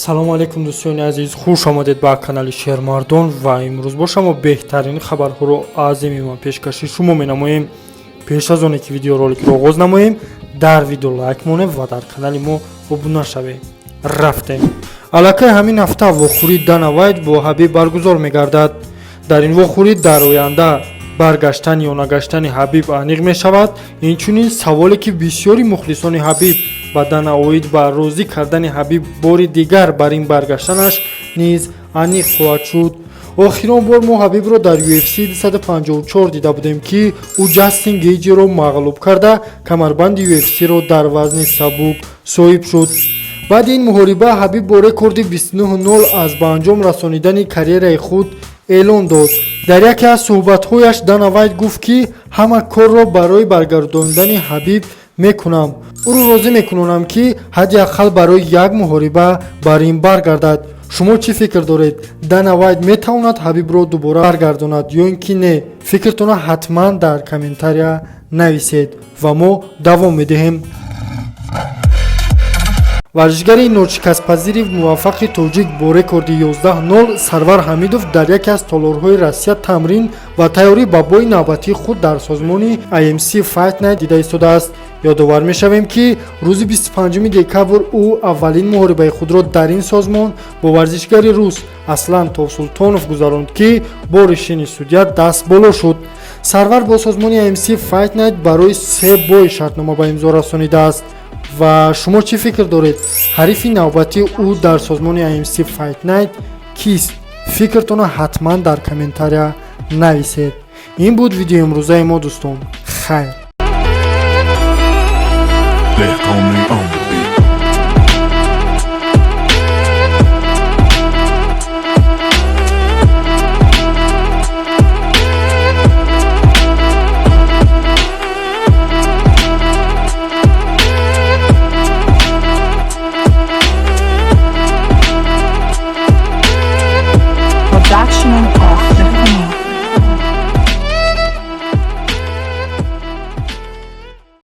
Салому алейкум, дӯстони азиз, хуш омадед ба канали Шермардон. Ва имрӯз боша мо беҳтарин хабарҳоро аз ММА пешкаши шумо менамоем. Пеш аз оне ки видеороликро оғоз намоем, дар видео лайк монед ва дар канали мо обуна шавед. Рафтем. Аллакай ҳамин ҳафта вохӯрии Дана Вайт бо Ҳабиб баргузор мегардад. Дар ин вохӯрӣ дар оянда баргаштан ё нагаштани Ҳабиб аниқ мешавад. Инчунин саволе, ки бисёри мухлисони Ҳабиб ба Дана оид ба розӣ кардани Ҳабиб бори дигар бар ин баргаштанаш низ аниқ хоҳад шуд. Охирон бор мо Ҳабибро дар UFC 254 дида будем, ки ӯ Ҷастин Гейҷиро мағлуб карда, камарбанди UFC-ро дар вазни сабук соҳиб шуд. Баъди ин муҳориба Ҳабиб бо рекорди 29-0 аз ба анҷом расонидани карьераи худ эълон дод. Дар яке аз суҳбатҳояш Дана Вайт гуфт, ки ҳама корро барои баргардондани Ҳабиб мекунам, ӯро розӣ мекунонам, ки ҳадди аққал барои як муҳориба бар ин баргардад. Шумо чӣ фикр доред? Дана Вайт метавонад Ҳабибро дубора баргардонад ё ин ки не? Фикртонро ҳатман дар комментария нависед ва мо давом медиҳем. Варзишгари ношикастпазири муваффақи тоҷик бо рекорди 11-0 Сарвар Ҳамидов дар яке аз толорҳои Россия тамрин ва тайёрӣ ба бои навбатии худ дар созмони IMC Fight Night дида истодааст. Ёдовар мешавем, ки рӯзи 25 декабр ӯ аввалин муҳорибаи худро дар ин созмон бо варзишгари рус Аслан Товсултонов гузаронд, ки бо решении судья даст боло шуд. Сарвар бо созмони IMC Fight Night барои се бой шартнома ба имзо расонидааст. Ва шумо чӣ фикр доред? Ҳарифи навбатии ӯ дар созмони IMC Fight Night кист? Фикртонро ҳатман дар комментария нависед. Ин буд видеои имрӯзаи мо, дӯстон. Хайр. Деҳқони он.